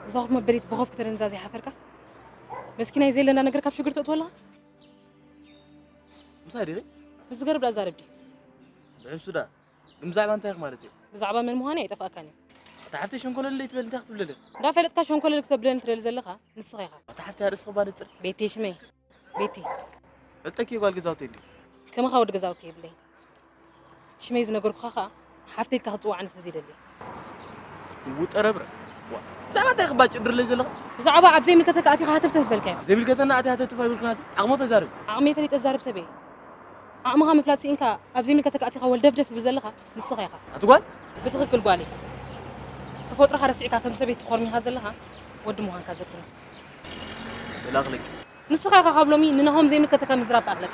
እዛ ኮፍ መበሊት ብኾፍ ክተደንዛ ዘይሓፈርካ? መስኪናይ ዘየለ እንዳነገርካ ኣብ ሽግር ተእትዎ ኣለኻ? ምሳይ ዲኺ? ብዝገርብ ዳ ዛረብ ድዩ? ብሕምሱ ዳ ግን ብዛዕባ እንታይ ኢኺ ማለት እዩ? ብዛዕባ መን ምዃነይ ኣይጠፍኣካን እዩ። ኣታ ሓፍተይ ሸንኮለለይ ትበል እንታይ ክትብለለ? እንዳፈለጥካ ሸንኮለል ክተብለኒ ትደሊ ዘለኻ ንስኻ ኢኻ። ኣታ ሓፍተይ ኣርእስቲ ክባደጽር። ቤቲ ሽመይ። ቤቲ። ፈልጠኪ ጓል ገዛውተይ እንዲ። ከማኻ ወዲ ገዛውቲ የብለይ። ሽመይ ዝነገርኩኻ ኸኣ ሓፍተይ ኢልካ ክትጽዋዓኒ ስለ ዘይደሊ። ውጠረብረ። ብዛዕባ እንታይ ክባጭ ድርለይ ዘለኻ? ብዛዕባ ኣብ ዘይምልከተካ ኣቲኻ ሃተፍተፍ ዝበልካዮ። ኣብ ዘይምልከተና ኣቲ ሃተፍተፍ ኣይብልክን ኣቲ። ዓቕሞ ተዛረብ። ዓቕመይ ፈሊጠ ዛረብ ሰበይ። ዓቕምኻ ምፍላጥ ስኢንካ ኣብ ዘይምልከተካ ኣቲኻ ወልደፍደፍ ትብል ዘለኻ ንስኻ ኢኻ። ኣቲ ጓል? ብትኽክል ጓል እየ። ተፈጥሮኻ ረሲዕካ ከም ሰበይቲ ኮርሚኻ ዘለኻ ወዲ ምዃንካ ዘክር ንስኻ። ይላኽለኪ። ንስኻ ኢኻ ካብ ሎሚ ንናሆም ዘይምልከተካ ምዝራብ ክኣኽለካ።